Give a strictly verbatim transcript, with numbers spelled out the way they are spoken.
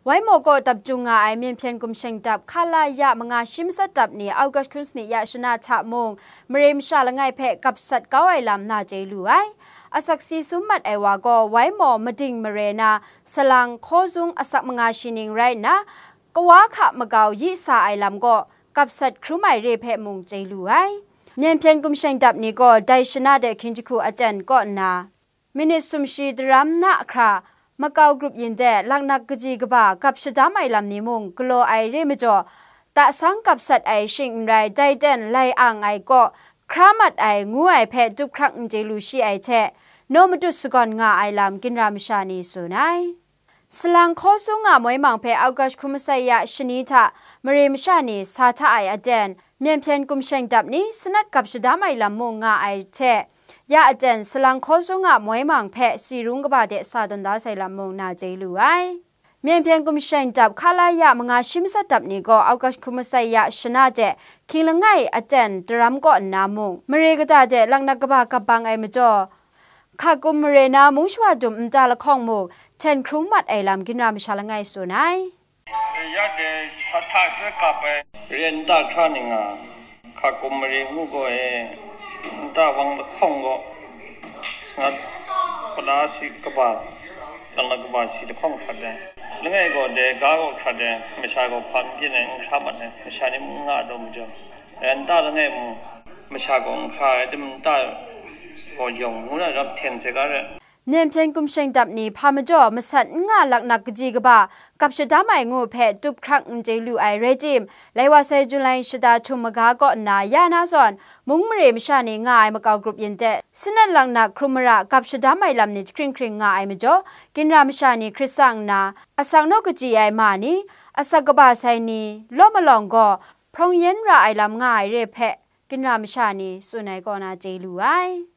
Waimaw kaw dap jung nga ai Myen Hpyen Gumshaing Dap Khalaya manga shi matsat dap ni August hkun sani ya shana hta mung, mare masha langai hpe gap sat kau ai lam na chye lu ai. Asak si sum mat ai wa gaw Waimaw mading mare na salang hkawzung asak manga shi ning rai nna, kawa hka makau yi sa ai lam gaw gap sat hkrum ai re hpe mung chye lu ai. Myen Hpyen Gumshaing Dap ni gaw dai shana de hkying jahku aten kaw nna, minit sumshi daram na hkra makau grup yin de laknak kaji kaba gap shadam ai lam ni mung galaw ai re majaw, tasang gap sat ai shing n rai, dai ten lai ang ai kaw hkra mat ai ngu ai hpe dup hkrak n chye lu shi ai hte, naw matut sagawn nga ai lam ginra masha ni tsun ai. Salang hkawzung a moi mang hpe August hkun masai ya shani hta mare masha ni sa hta ai aten, Myen Hpyen Gumshaing Dap ni sanat gap shadam ai lam mung nga ai hte, ya aten salang hkawzung a moi mang hpe si rung kaba de sa tawn da sai lam mung na chye lu ai. Myen Hpyen Gumshaing Dap Khalaya manga shi matsat dap ni gaw August hkun masai ya shana de hkying langai aten daram kaw nna mung, mare kata de laknak kaba gap bang ai majaw, hka kum mare na mung shawa dum nta lahkawng mung hten hkrum mat ai lam ginra masha langai tsun ai. Ya de sa hta hpe kap ai re nta hkra ning a, hka kum mare ngu gaw e, nta wang lahkawng gaw, sanat pala si kaba, lang la kaba si lahkawng hkra de, langai gaw de ga gaw hkra de, masha gaw hpa n byin ai n hkra mat ai, masha ni mung nga daw majaw, re nta langai mung, masha gaw n hkra ai tim nta gaw yawng ngu na rap hten se ga re. Myen Hpyen Gumshaing Dap ni hpa majaw masat n nga laknak kaji kaba gap shadam ai ngu hpe dup hkrak n chye lu ai rai tim, lai wa sai July shata htum maga kaw nna ya na zawn, mung mare masha ni nga ai makau grup yin de, sanat laknak hkrum mara gap shadam ai lam ni jahkring hkring nga ai majaw, ginra masha ni hkrit tsang nna, asak naw kaji ai ma ni, asak kaba sai ni, law malawng gaw, hprawng yen ra ai lam nga ai re hpe, ginra masha ni tsun ai kaw na chye lu ai.